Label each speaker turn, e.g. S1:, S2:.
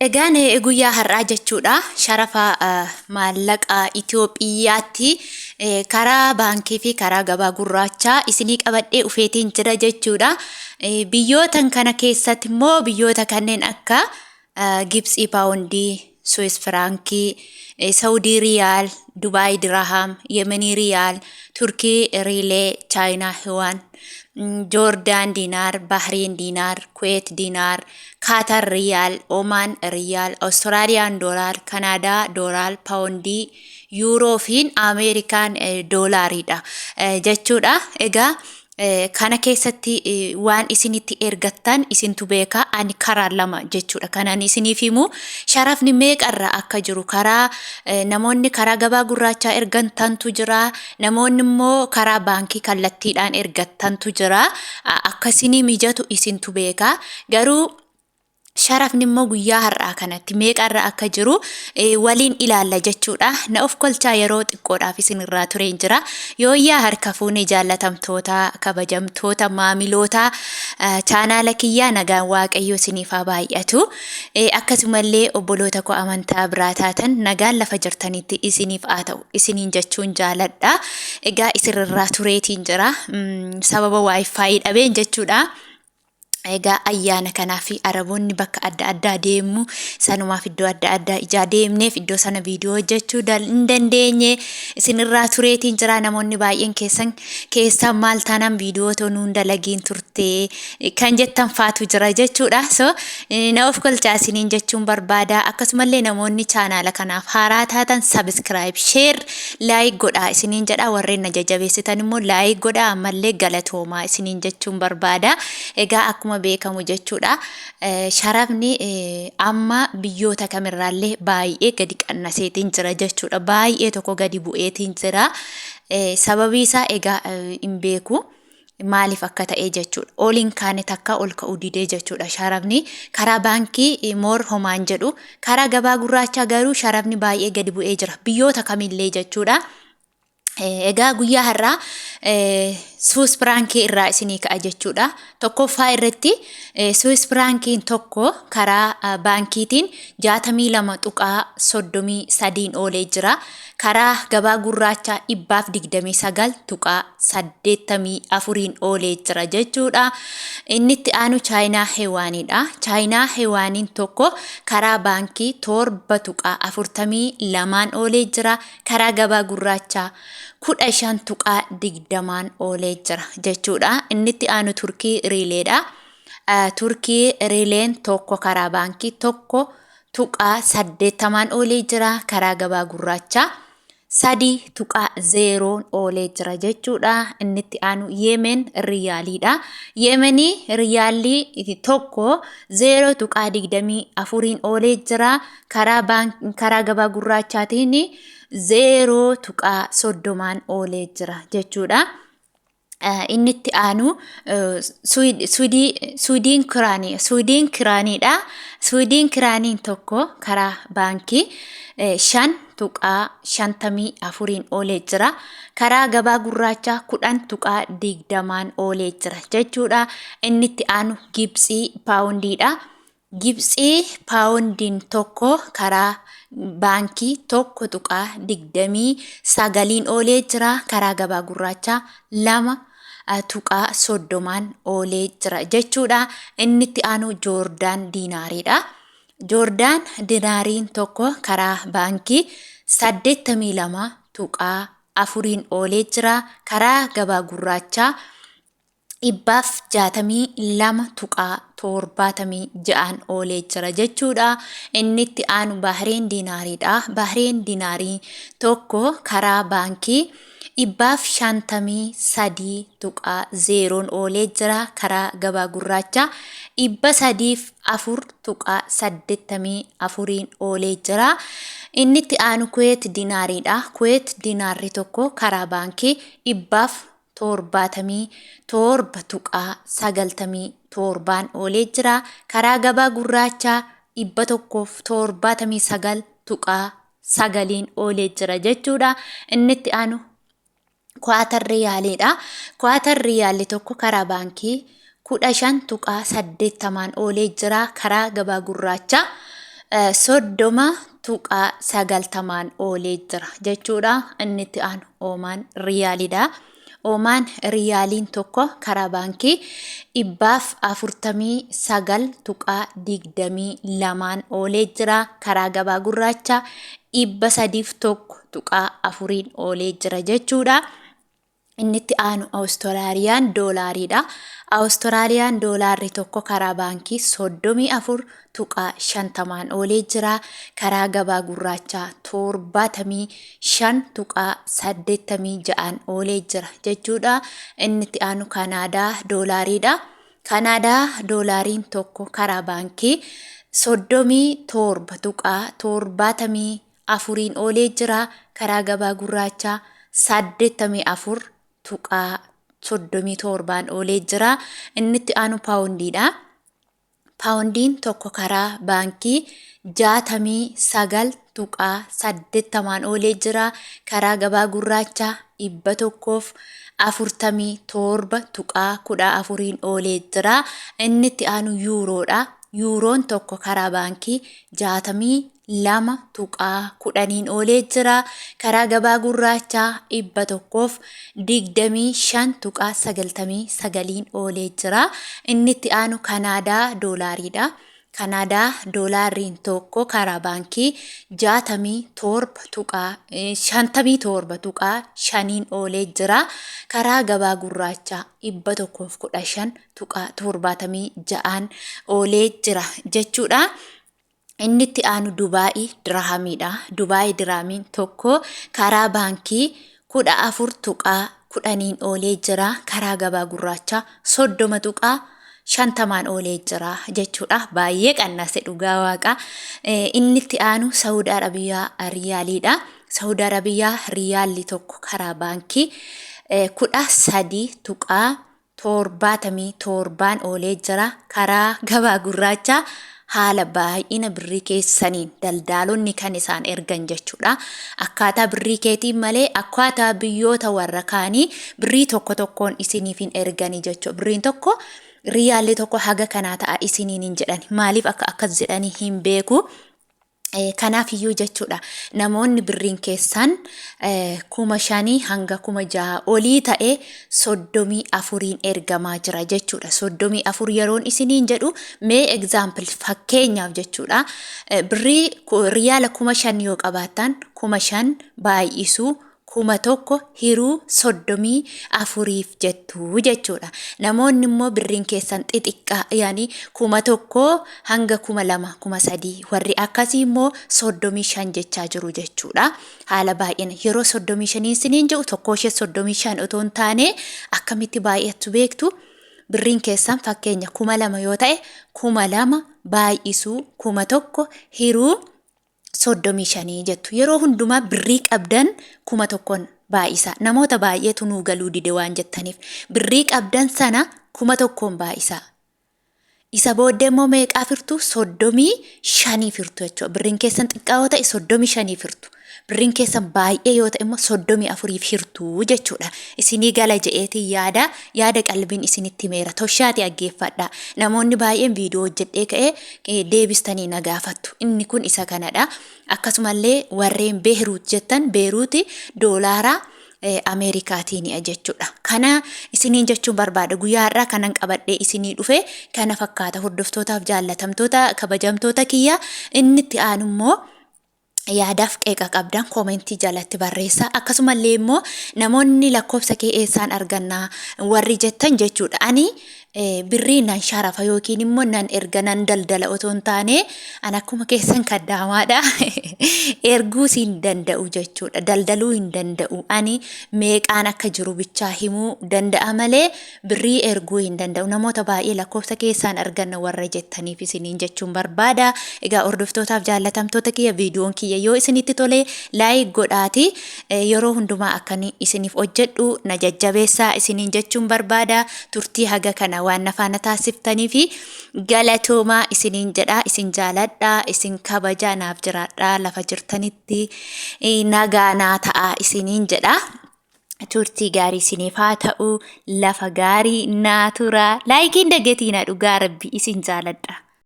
S1: Egaan guyyaa har'aa jechuudha sharafa maallaqa Itoophiyaatti karaa baankii fi karaa gabaa gurraachaa isinii qabadhee dhufeetiin jira jechuudha. Biyyootan kana keessatti immoo biyyoota kanneen akka Gibtsii paawundii, Suwis firaankii, Saudii riyaal, Dubaay diraham, Yemenii riyaal, Turkii riilee, Chaayinaa hiwaan, Joordaan diinaar, Bahriin diinaar, Kuweet diinaar, Kaatar riyaal, Omaan riyaal, Awustiraaliyaan doolaar, Kanaadaa doolaar, paawundii, yuuroo fi Ameerikaan doolaariidha jechuudha. Egaa kana keessatti waan isinitti ergattan isintu beeka. Ani karaa lama jechuudha kan ani isiniif himu. Sharafni meeqarra akka jiru karaa namoonni karaa gabaa gurraachaa ergattantu jira, namoonni immoo karaa baankii kallattiidhaan ergattantu jira. Akka isinii mijatu isintu beeka. Garuu sharafni immoo guyyaa har'aa kanatti meeqarra akka jiru waliin ilaalla jechuudha. Na of kolchaa, yeroo xiqqoodhaaf isinirraa tureen jira. Yooyyaa, harka fuunee, jaallatamtoota, kabajamtoota, maamiloota chaanaala kiyyaa, nagaan Waaqayyoo isiniif haa baay'atu. Akkasumallee obboloota koo amantaa biraa taatan, nagaan lafa jirtanitti isiniif haa ta'u isiniin jechuun jaaladha. Egaa isinirraa tureetiin jira. Sababa WiFi dhabeen jechuudha. Egaa ayyaana kanaa fi Araboonni bakka adda addaa deemu, sanumaaf iddoo adda addaa ijaa deemneef iddoo sana viidiyoo hojjechuu hin dandeenye, isinirraa tureetiin jira. Namoonni baay'een keessan keessaa maal taanaan viidiyoo otoo nuun dalagiin turte kan jettan faatu jira jechuudha. So na of kolchaa isiniin jechuun barbaada. Akkasumallee namoonni chaanaala kanaaf haaraa taatan subscribe, share, like godhaa isiniin jedha. Warreen na jajjabeessitan immoo like godhaa, ammallee galatoomaa isiniin jechuun barbaada. Egaa akkuma beekamu jechuudha, sharafni amma biyyoota kamirraallee baay'ee gadi qannaseetiin jira jechuudha. Baay'ee tokko gadi bu'eetiin jira. Sababii isaa egaa hin beeku. Maaliif akka ta'e jechuudha. Ol hin kaane, takka ol ka'uu didee jechuudha. Sharafni karaa baankii moor homaan jedhu, karaa gabaa gurraachaa garuu sharafni baay'ee gadi bu'ee jira. Biyyoota kamillee jechuudha. Egaa guyyaa har'aa Suus firaankii irraa isinii ka'a jechuudha. Tokkoffaa irratti Suwis firaankiin tokko karaa baankiitiin 62.33n oolee jira. Karaa gabaa gurraachaa 129.84n oolee jira jechuudha. Inni itti aanu Chaayinaa Hewaaniidha. Chaayinaa Hewaaniin tokko karaa baankii 7.42n oolee jira. Karaa gabaa gurraachaa 15.20n oolee jira jechuudha. Inni itti aanu Turkii Riileedha. Turkii Riileen tokko karaa baankii 1.80n oolee jira. Karaa gabaa gurraachaa 3.0n oolee jira jechuudha. Inni itti aanu Yemen Riyaaliidha. Yemenii Riyaalli tokko 0.24n oolee jira. Karaa gabaa gurraachaatiin 0.30n oolee jira jechuudha. Inni itti aanu Suudiin kiraaniidha. Suudiin kiraaniin tokko karaa baankii 5.54n oolee jira. Karaa gabaa gurraachaa 10.20n oolee jira jechuudha. Inni itti aanu Gibtsii paawundiidha. Gibtsii paawundiin tokko karaa baankii 1.29n oolee jira. Karaa gabaa gurraachaa 2.30n oolee jira jechuudha. Inni itti aanu Joordaan diinaariidha. Joordaan diinaariin tokko karaa baankii 82.4n oolee jira. Karaa gabaa gurraachaa 162.76n oolee jira jechuudha. Inni itti aanu Bahreen diinaariidha. Bahreen diinaarii tokko karaa baankii 153.0n oolee jira. Karaa gabaa gurraachaa 304.84n oolee jira. Inni itti aanu Kuweet diinaariidha. Kuweet diinaarri tokko karaa baankii 177.97n oolee jira. Karaa gabaa gurraachaa 179.9n oolee jira jechuudha. Inni itti aanu Kuwaatar riyaaliidha. Kuwaatar riyaalli tokko karaa baankii 15.80n oolee jira. Karaa gabaa gurraachaa 30.90n oolee jira jechuudha. Inni itti aanu Oomaan Riyaaliidha. Oomaan Riyaaliin tokko karaa baankii 149.22n oolee jira. Karaa gabaa gurraacha 301.4n oolee jira jechuudha. Inni itti aanu Awustiraaliyaan doolaariidha. Awustiraaliyaan doolaarri tokko karaa baankii 34.50n oolee jira. Karaa gabaa gurraachaa 75.86n oolee jira jechuudha. Inni itti aanu Kanaadaa doolaariidha. Kanaadaa doolaariin tokko karaa baankii 37.74n oolee jira. Karaa gabaa gurraachaa 84.37n oolee jira. Inni itti aanu paawundiidha. Paawundiin tokko karaa baankii 69.80n oolee jira. Karaa gabaa gurraachaa 147.14n oolee jira. Inni itti aanu yuuroodha. Yuuroon tokko karaa baankii 62.10n oolee jira. Karaa gabaa gurraachaa 125.99n oolee jira. Inni itti aanu Kanaadaa doolaariidha. Kanaadaa doolaarriin tokko karaa baankii 67.5n oolee jira. Karaa gabaa gurraachaa 115.76n oolee jira jechuudha. Inni itti aanu Dubaa'ii Dirahamiidha. Dubaa'ii Dirahamiin tokko karaa baankii 14.10n oolee jira. Karaa gabaa gurraachaa 30.50n oolee jira jechuudha. Baay'ee qannase dhugaa waaqa. Inni itti aanu Saawud Arabiyaa Riyaaliidha. Saawud Arabiyaa Riyaalli tokko karaa baankii 13.77n oolee jira. Karaa gabaa gurraachaa haala baay'ina birrii keessaniin daldaalonni kan isaan ergan jechuudha. Akkaataa birrii keetiin malee akkaataa biyyoota warra kaanii birrii tokko tokkoon isiniif hin erganii jechuudha. Birriin tokko riyaalli tokko haga kanaa ta'a isiniin hin jedhan. Maaliif akka akkas jedhanii hin beeku. Kanaaf iyyuu jechuudha namoonni birriin keessan 5,000 hanga 6,000 olii ta'e 34n ergamaa jira jechuudha. 34 yeroon isiniin jedhu mee example fakkeenyaaf jechuudha. Birrii riyaala 5,000 yoo qabaattan 5,000 baay'isuu 1,000 hiruu 34f jettu jechuudha. Namoonni immoo birriin keessan xixiqqaa yaani 1,000 hanga 2,000 3,000 warri akkasii immoo 35 jechaa jiru jechuudha. Haala baay'ina yeroo 35 isiniin jedhu tokko ishee 35 otoo hin taane akkamitti baay'attu beektu? Birriin keessan fakkeenya 2,000 yoo ta'e 2,000 baay'isuu 1,000 hiruu 35 jettu. Yeroo hundumaa birrii qabdan 1,000n baay'isa. Namoota baay'eetu nuu galuu dide waan jettaniif. Birrii qabdan sana 1,000n baay'isa. Isa booddee immoo meeqaa firtu? 35 firtu jechuudha. Birriin keessan xiqqaa yoo ta'e 35 firtu. Birriin keessan baay'ee yoo ta'e immoo 34 hirtu jechuudha. Isinii gala je'eetiin yaada yaada qalbiin isinitti himeera. Toshaati dhaggeeffadha. Namoonni baay'een viidiyoo hojjedhee ka'ee deebistanii na gaafattu. Inni kun isa kanadha. Akkasumallee warreen Beeruut jettan Beeruuti doolaara Ameerikaatiin jechuudha. Kana isiniin jechuun barbaada. Guyyaa har'aa kanan qabadhee isinii dhufe kana fakkaata. Hordoftootaaf jaallatamtoota kabajamtoota kiyya inni itti aanu immoo yaadaaf qeeqa qabdan koomentii jalatti barreessaa. Akkasumallee immoo namoonni lakkoofsa kee eessaan argannaa warri jettan jechuudha. Ani birrii nan sharafa yookiin immoo nan erga nan daldala otoo hin taane an akkuma keessan kaddaamaadha. Erguus hin danda'u jechuudha. Daldaluu hin danda'u. Ani meeqaan akka jiru bichaa himuu danda'a malee birrii erguu hin danda'u. Namoota baay'ee lakkoofsa keessaan arganna warra jettaniif isiniin jechuun barbaada. Egaa hordoftootaaf jaallatamtoota kiyya viidiyoon kiyya yoo isinitti tole like godhaati. Yeroo hundumaa akkan isiniif hojjedhu na jajjabeessaa isiniin jechuun barbaada. Turtii haga kana waan na faana taasiftanii fi galatoomaa isiniin jedha. Isin jaaladha, isin kabaja, naaf jiraadha lafa jirtanitti nagaa naa ta'a isiniin jedha. Turtii gaarii isiniif haa ta'u, lafa gaarii naa tura. Laayikiin dagatiina dhugaa rabbi isin jaaladha.